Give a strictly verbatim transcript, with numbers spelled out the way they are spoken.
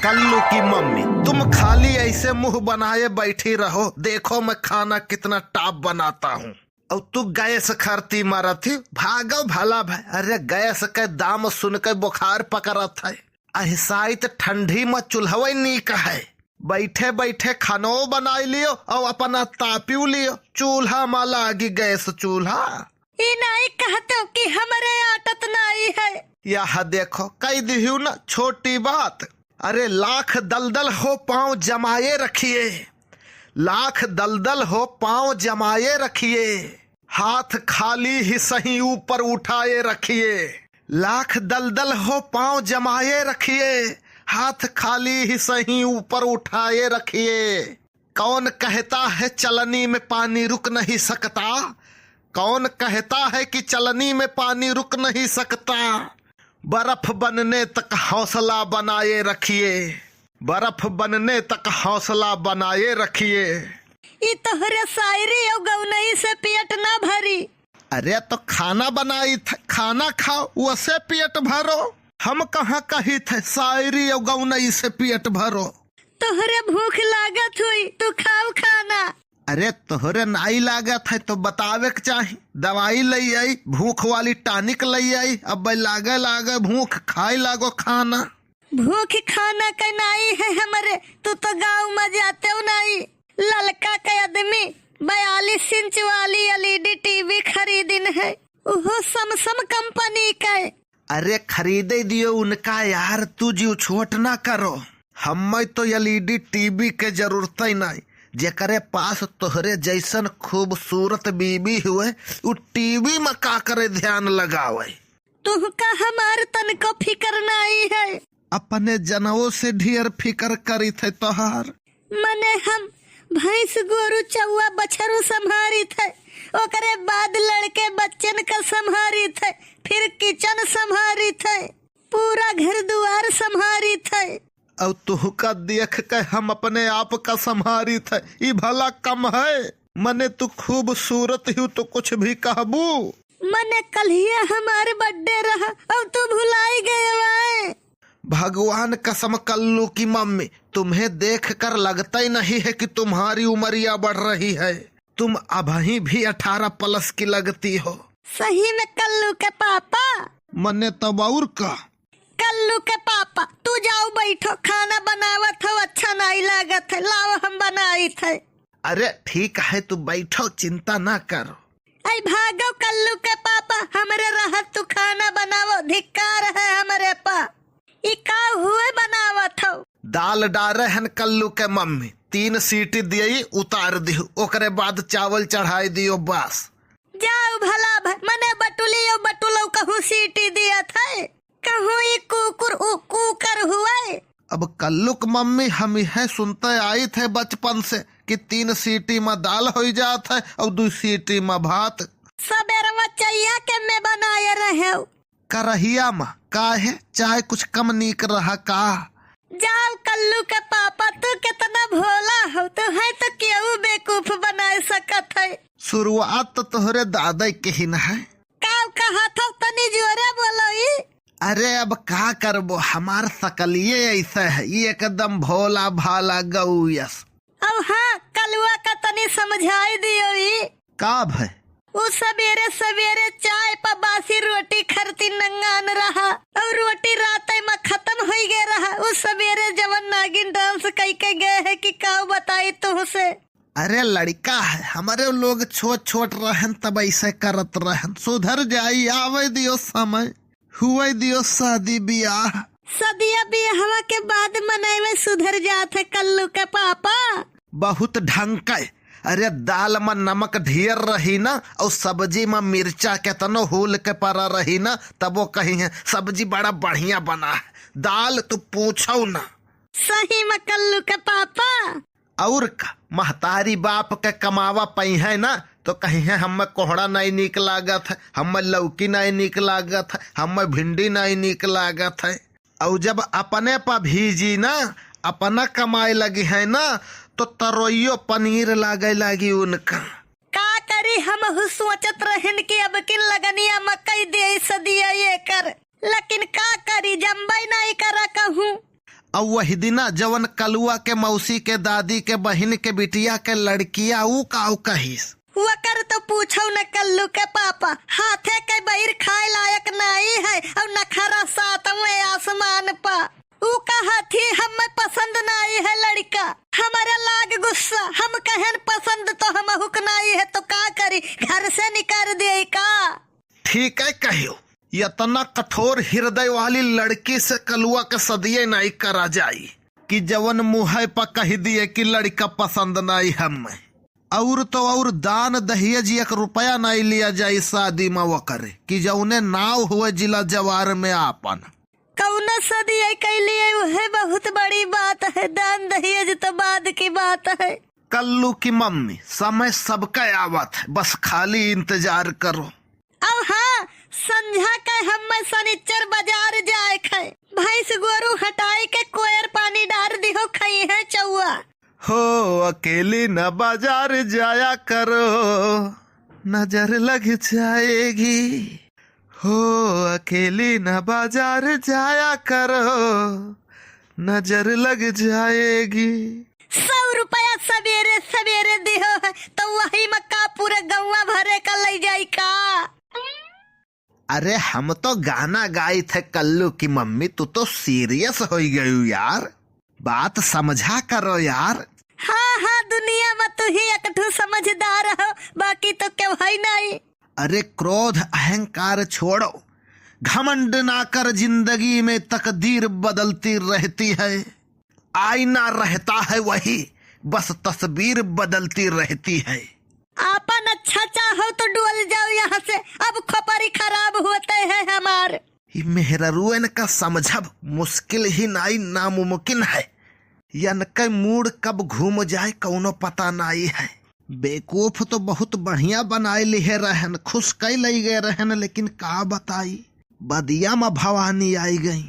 कल्लू की मम्मी, तुम खाली ऐसे मुंह बनाए बैठी रहो, देखो मैं खाना कितना top बनाता हूँ। और तू गैस खरती मारत ही, भागो भला भाई। अरे गैस के दाम सुन के बुखार पकड़त है। अहिसाइत ठंडी में चूल्हवे नीक है। बैठे बैठे खानो बनाई लियो और अपना तापियो लियो। चूल्हा में लागी गैस चूल्हा। ई नाई कहतो कि हमरे आटत नाई है। यह देखो, कह दिहू ना छोटी बात। अरे लाख दलदल हो पाँव जमाए रखिए, लाख दलदल हो पाँव जमाए रखिए, हाथ खाली ही सही ऊपर उठाए रखिए। लाख दलदल हो पाँव जमाए रखिए, हाथ खाली ही सही ऊपर उठाए रखिए। कौन कहता है चलनी में पानी रुक नहीं सकता? कौन कहता है कि चलनी में पानी रुक नहीं सकता? बर्फ बनने तक हौसला बनाए रखिए, बर्फ बनने तक हौसला बनाए रखिए। ई तोहरे शायरी और गौनई से पेट ना भरी। अरे तो खाना बनाई थे, खाना खाओ, वसे पेट भरो। हम कहाँ कही थे शायरी और गौनई से पेट भरो। तोहरे भूख लागत हुई, तू खाओ खाना। अरे तोहरे नाई लागत है तो बतावे के चाही, दवाई लई आई, भूख वाली टॉनिक लई आई, अब लागे लागे भूख, खाए लागो खाना। भूख खाना के नाई है हमरे, तू तो गाँव में जाते हो नाई। ललका के आदमी बयालीस इंच वाली एलईडी टीवी खरीदिन है, उहो सैमसंग कंपनी के। अरे खरीदे दियो उनका यार, तू जीव छोट ना करो। हम्मे तो एलईडी टीवी के जरूरत ही नहीं, जेकरे पास तोहरे जैसन खूबसूरत बीबी हुए, उ टीवी में का करे ध्यान लगावे। तुहका हमार तनको फिकर नाई है। अपने जनवो से ढेर फिकर करी थे तोहार। मने हम भैंस, गोरू, चौआ, बछरू संभारी थे, ओकरे बाद लड़के बच्चन का संभारी थे, फिर किचन संभारी थे, पूरा घर दुआर संभारी थे। और तुहका देख के हम अपने आप का संभारी थे, ई भला कम है? मने तू खूबसूरत हूँ तो कुछ भी कहबू। मने कल्हिया हमार बर्थडे रहा और तू भुलाई गए वाए। भगवान कसम कल्लू की मम्मी, तुम्हें देखकर लगता ही नहीं है कि तुम्हारी उमरिया बढ़ रही है। तुम अभी भी अठारह प्लस की लगती हो। सही में कल्लू के पापा। मने तब और का? कल्लू के पापा, तू जाओ बैठो, खाना बनावत हो, अच्छा नहीं लागत है, लाओ हम बनाई थे। अरे ठीक है, तू बैठो, चिंता ना करो। आई भागो कल्लू के पापा, हमरे रहत तू खाना बनावो, धिक्कार है हमरे पा। ई का हुए बनावत हो? दाल डारे हन कल्लू के मम्मी, तीन सीटी दियई, उतार दिहु, ओकरे बाद चावल चढ़ाई दियो, बस। जाओ भला भ-, मने बटुली और बटुलो कहूँ सीटी दियत है, कहूँ ई कुकुर उ कुकर हुए। अब कल्लू के मम्मी, हम यह सुनते आई थे बचपन से कि तीन सीटी में दाल हो जात है और दू सीटी में भात। सबेरवा चैया के में बनाए रहे। करहिया में काहे, चाय कुछ कम नीक रहा का? जाओ कल्लू के पापा, तू कितना भोला हो, तू है तो केहू बेवकूफ बनाए सकत है। शुरुआत तो तोहरे दादा के ही न है। का कहत हो, तनी जोरे बोलो ई। अरे अब का करबो, हमार सकलिए ऐसा है, ई एकदम भोला भाला गऊ यस। अब हाँ, कलुआ का तनी समझाई दियो ई। का भय? उ सबेरे सबेरे चाय प बासी रोटी खरती नंगान रहा, और रोटी रात में खत्म होई गए रहा। उ सबेरे जवन नागिन डांस कई के गए है कि का बताई तुहसे। अरे लड़का है, हमारे लोग छोट छोट रहन तब ऐसे करत रहन, सुधर जाई, आवे दियो समय। हुए दियो शादी बियाह। सदिया बियाहवा के बाद मनई में सुधर जात है कल्लू के पापा। बहुत ढंग के। अरे दाल में नमक ढेर रही ना, और सब्जी में मिर्चा केतनो हूल के परा रही ना, तबो कही है सब्जी बड़ा बढ़िया बना है, दाल तू पूछो ना। सही में कल्लू के पापा। और का, महतारी बाप के कमावा पइहैं ना, तो कहिहैं, "हम्मे कोहड़ा नाई नीक लागत है, हम्मे लौकी नाई नीक लागत है, हम्मे भिंडी नाई नीक लागत है।" और जब अपने पा भीजी ना, अपना कमाए लगिहैं ना, तो तरोइयो पनीर लागे लागी उनका। का करी, हमहू सोचत रहन कि अब किन लगनिया मकई दे सदिया ये कर, लेकिन का करी, जम्बई नाई करा कहूँ। अब वही दिना जवन कलुआ के मौसी के दादी के बहिन के बिटिया के लड़किया ऊ काऊ कहिस। वकर तो पूछो न कल्लू के पापा, हाथे के बैर खाए लायक नाई है और नखरा सातवें आसमान पा। ऊ कहत ही हमें पसंद नाई है लड़का, हमारे लाग गुस्सा, हम कहन पसंद तो हमहुक नाई है तो का करी, घर से निकाल दिए का? ठीक है कहियो, इतना कठोर हृदय वाली लड़की से कलुआ के सदिये नाई करा जाई कि जवन मुँहे पर कह दिए कि लड़का पसंद नाई हमें। और तो और दान दहेज एक रुपया नाई लिया जाई शादी में वकर कि जौने नाव हुए जिला जवार में आपन। कौनो सदिये कैलिए उहे बहुत बड़ी बात है, दान दहेज तो बाद की बात है। कल्लू की मम्मी, समय सबका आवत है, बस खाली इंतजार करो। अब हाँ, संझा के हम्मे सनिचर बाजार जाए के है। भैंस गोरू हटाए के कोयर पानी डार दिहो, खई है चौआ। हो अकेली न बाजार जाया करो, नजर लग जाएगी। हो अकेली न बाजार जाया करो, नजर लग जाएगी। सौ रुपया सवेरे सवेरे दिहो है, तो वही में का पूरे गौवा भरे का ले जाई का? अरे हम तो गाना गाई थे कल्लू की मम्मी, तू तो सीरियस हो गयू यार, बात समझा करो यार। हाँ हाँ, दुनिया में तू ही एक ठू समझदार हो, बाकी तो केहू है नहीं। अरे क्रोध अहंकार छोड़ो, घमंड ना कर, जिंदगी में तकदीर बदलती रहती है, आईना रहता है वही, बस तस्वीर बदलती रहती है। आपन अच्छा चाहो तो डोल जाओ यहाँ से, अब खोपड़ी खराब होते हैं हमार। ई मेहररुएन का समझब मुश्किल ही नाई, नामुमकिन है। यनके मूड कब घूम जाए कौनो पता नाई है। बेवकूफ तो बहुत बढ़िया बनाए लिहे रहन, खुश कई लई गए रहन, लेकिन का बताई, बदिया में भवानी आई गई।